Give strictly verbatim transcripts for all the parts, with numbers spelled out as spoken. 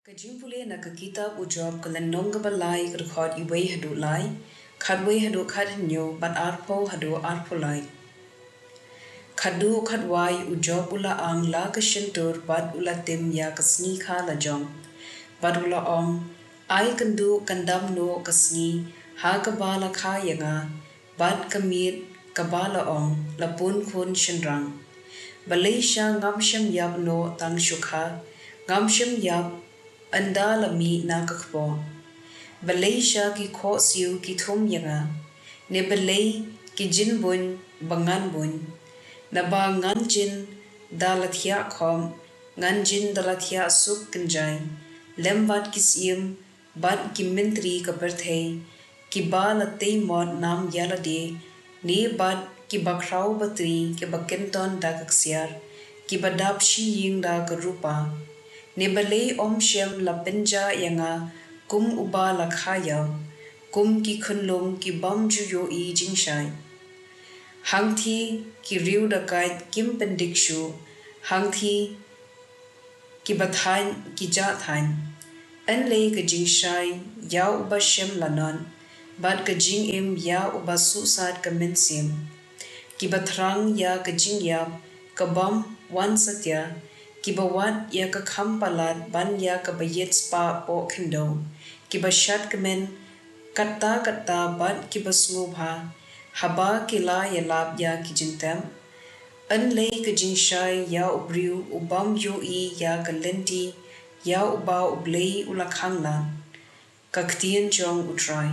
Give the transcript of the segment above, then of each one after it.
Ka jingpule na ka kitab u Job, ka lynnong kaba lai, ka dkhot uwei haduh lai, khatwei haduh khathynñiew, bad arphew haduh arphew lai. Khatduh khatwai, u Job u la ang la ka shyntur bad u la tim ïa ka sngi kha la jong, bad u la ong, ai kynduh kyndam noh ka sngi ha kaba la kha ïa nga, bad ka miet kaba la ong, la pun khun shynrang. Balei sha ngam shym ïap noh tang shu kha, ngam shym ïap ynda la mih na ka kpoh? Balei sha ki khohsiew ki thum ïa nga, ne balei ki jynbuiñ ba ngan buiñ? Naba ngan jin da la thiah khop, ngan jin da la thiah suk kynjai, lem bad ki syiem bad ki myntri ka pyrthei, kiba la tei mot nam ïa lade, ne bad kiba khraw batri kiba kynton da ka ksiar, kiba dap shi ïing da ka rupa. Ne balei ym shym la pynjah ïa nga kum uba la kha ïap, kum ki khunlung ki bym ju ïohi jingshai? Hangthie ki riew dakait kim pyndik shuh, hangthie kiba thait ki jah thait. Yn lei ka jingshai ïa uba shym la nod, bad ka jingim ïa uba suhsat ka mynsiem. Kiba thrang ïa ka jingïap ka bym wan satia, kiba wad ïa ka kham palat ban ïa kaba ïit spah poh khyndew, kiba shad kmen katta katta bad kiba sngewbha haba ki la ïalap ïa ki jingtep. Yn lei ka jingshai ïa u briew u bym ïohi ïa ka lynti ïa uba U Blei u la khang lad. Ka ktien jong U Trai.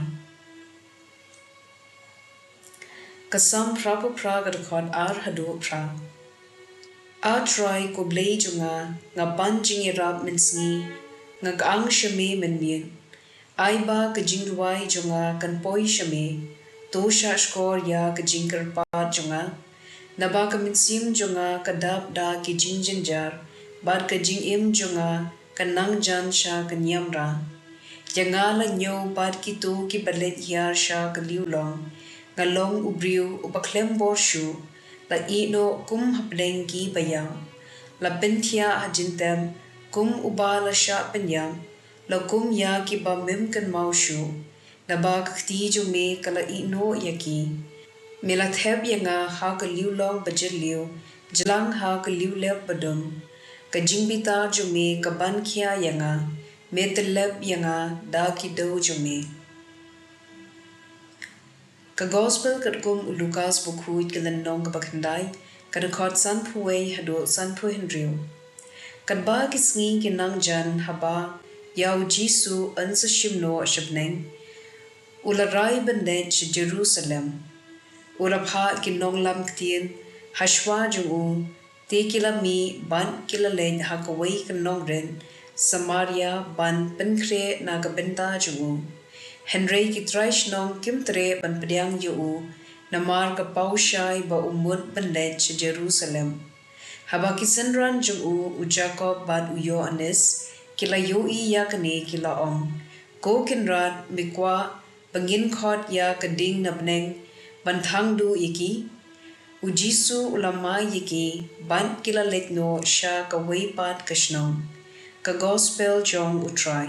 Ka Salm phra phew phra, ka dkhot ar haduh phra. A Trai, ko Blei jong nga, nga pan jingïarap mynsngi, nga kyang sha me mynmiet. Ai ba ka jingduwai jong nga kan poi sha me, to shahshkor ïa ka jingkyrpad jong nga. Naba ka mynsiem jong nga ka dap da ki jingjynjar, bad ka jingim jong nga ka nang jan sha ka niamra. Ïa nga la ñiew bad kito kiba leit hiar sha ka liewlong. Nga long u briew uba khlem bor shuh, la ïehnoh kum hapdeng kiba ïap, la pynthiah ha jingtep kum uba la shah pynïap, la kum ïa kiba mem kynmaw shuh. Naba ka kti jong me ka la ïehnoh ïa ki. Me la thep ïa nga ha ka liewlong bajylliew, jlang ha ka liewlep badum. Ka jingbitar jong me ka ban khia ïa nga, me tyllep ïa nga da ki dew jong me. Ka Gospel katkum u Lukas bakhuid, ka lynnong kaba khyndai, ka dkhot sanphew wei haduh sanphew hynriew. Katba ki sngi ki nang jan haba ïa u Jisu yn sa shim noh sha bneng, u la rai ban leit sha Jerusalem. U la phah ki nonglam ktien hashwa jong u, te ki la mih bad ki la leit ha kawei ka nongrit Samaria ban pynkhreh na ka bynta jong u. Hynrei ki trai shnong kim treh ban pdiang ïa u, namar ka paw shai ba u mut ban leit sha Jerusalem. Haba ki synran jong u, u Jakob bad u Ïoannis, ki la ïohi ïa kane, ki la ong, Ko Kynrad, me kwah ba ngin khot ïa ka ding na bneng ban thang duh ïa ki? U Jisu u la mai ïa ki bad ki la leit noh sha kawei pat ka shnong. Ka Gospel jong U Trai.